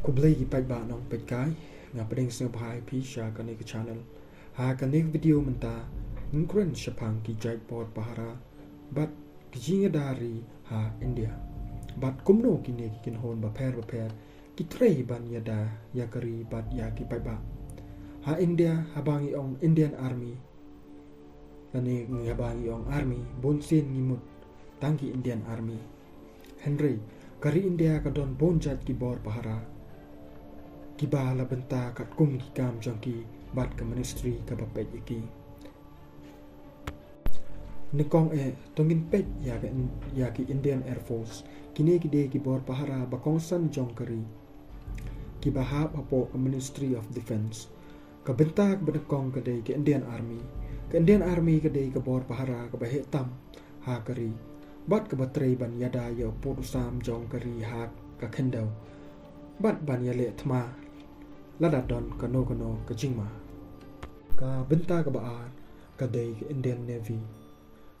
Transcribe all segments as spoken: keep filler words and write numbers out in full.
Khublei ki paidbah nongpeitkai, nga pdiang sngewbha ïa phi sha kane ka channel. Ha kane ka video mynta, ngin kren shaphang ki jait bor pahara bad ki jingïada ri ha India. Bad kumno kine ki kynhun bapher bapher ki trei ban ïada ïa ka ri bad ïa ki paidbah. Ha India, haba ngi ong Indian Army, lane ngi haba ngi ong army, bun sien ngi mut tang ki Indian Army. Hynrei ka ri India ka don bun jait ki bor pahara kiba la bynta katkum ki kam jong ki bad ka ministry kaba peit ïa ki. Nyngkong eh, to ngin peit ïa ka In-, ïa ki Indian Air Force. Kine ki dei ki bor pahara ba kongsan jong ka ri, kiba hap hapoh ka Ministry of Defence. Ka bynta kaba nyngkong ka dei ka Indian Army. Ka Indian Army ka dei ka bor pahara kaba heh tam ha ka ri bad kaba trei ban ïada ïa u pud u sam jong ka ri ha ka khyndew bad ban ïaleh thma lada don kano kano ka jingma. Ka bynta kaba ar ka dei ka Indian Navy.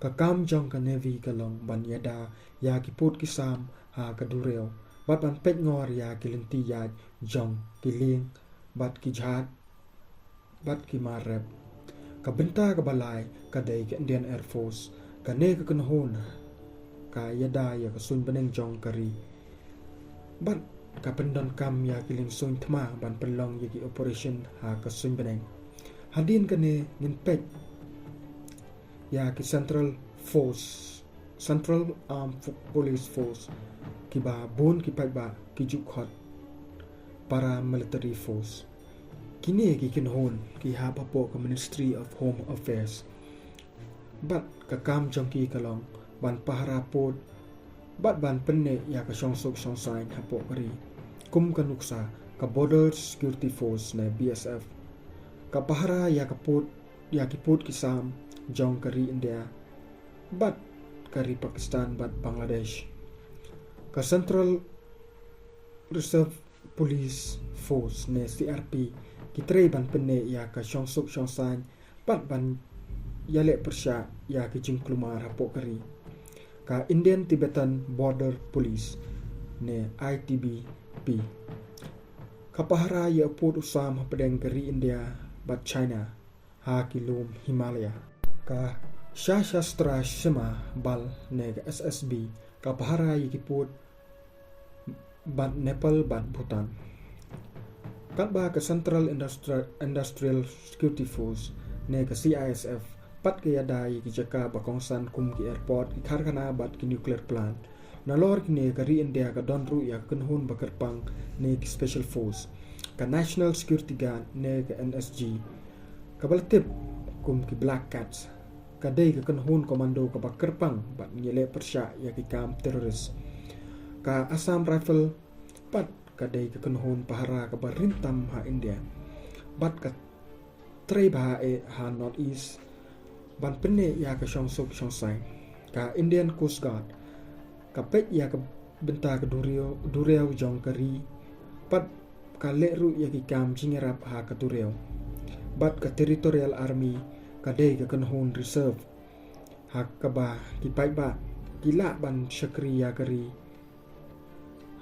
Ka kam jong ka Navy ka long ban ïada ïa ki pud ki sam ha ka duriaw bad ban peit ngor ïa ki lynti ïaid jong ki lieng bad ki jhad bad ki mar rep. Ka bynta kaba lai ka dei ka Indian Air Force. Kane ka kynhun ka ïada ïa ka suiñ bneng jong ka ri bad ka pyndonkam ïa ki liengsuiñ thma ban pynlong ïa ki operation ha ka suiñ bneng. Hadien kane ngin peit ïa ki Central Force, Central Armed Fo-, Police Force, kiba bun ki paidbah ki ju khot Paramilitary Force. Kine ki kynhun ki hap hapoh ka Ministry of Home Affairs. Bad ka kam jong ki ka long ban pahara pud bad ban pynneh ïa ka shongsuk shongsaiñ hapoh ka ri. Kum ka nuksa, ka Border Security Force ne B S F ka pahara ïa ka pud, ïa ki pud ki sam jong ka ri India bad ka ri Pakistan bad Bangladesh. Ka Central Reserve Police Force ne C R P ki trei ban pynneh ïa ka shongsuk shongsaiñ bad ban ïaleh pyrshah ïa ki jingkulmar hapoh ka ri. Ka Indian Tibetan Border Police ne I T B P ka pahara ïa u pud u sam hapdeng ka ri India bad China ha ki lum Himalaya. Ka Sashastra Seema Bal ne ka S S B ka pahara ïa ki pud bad Nepal bad Bhutan. Katba ka Central Industri-, Industrial Security Force ne ka C I S F pat ka ïada ïa ki jaka ba kongsan kum ki airport, ki karkhana bad ki nuclear plant. Nalor kine ka ri India ka don ruh ïa ka kynhun ba kyrpang ne ki Special Force, ka National Security Guard ne ka N S G, kaba la tip kum ki Black Cats. Ka dei ka kynhun komando kaba kyrpang bad ïaleh pyrshah ïa ki kam terrorist. Ka Assam Rifle pat ka dei ka kynhun pahara kaba rim tam ha India bad ka trei bha eh ha North East ban pynneh ïa ka shongsuk shongsaiñ. Ka Indian Coast Guard ka peit ïa ka bynta ka duriaw, duriaw jong ka ri bad ka leh ruh ïa ki kam jingïarap ha ka duriaw. Bad ka Territorial Army ka dei ka kynhun reserve ha kaba ki paidbah ki lah ban shakri ïa ka ri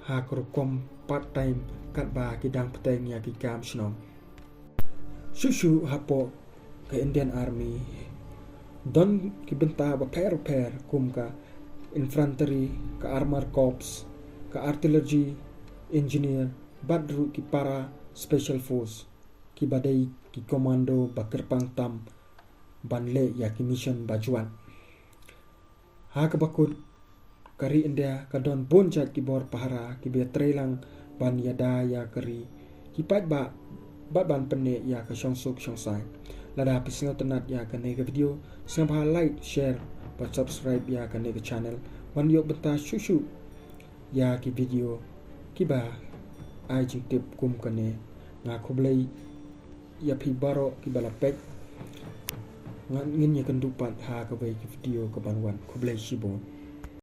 ha ka rukom part time katba ki dang bteng ïa ki kam shnong. Shuh shuh hapoh ka Indian Army don ki bynta bapher bapher kum ka infantry, ka armor corps, ka artillery engineer bad ruh ki para special force kiba dei ki komando ba kyrpang tam ban leh ïa ki mission ba jwat. Ha kaba kut, ka ri India ka don bun jait ki bor pahara kiba trei lang ban ïada ïa ka ri, ki paidbah bad ban pynneh ïa ka shongsuk shongsaiñ. Lada phi sngewtynnat ïa kane ka video, sngewbha like, share bad subscribe ïa kane ka channel ban ïoh bynta shuh shuh ïa ki video kiba ai jingtip kum kane. Nga khublei ïa phi baroh kiba la peit. Ngan, ngin ïakynduh pat ha kawei ka video kaban wan. Khublei shibun.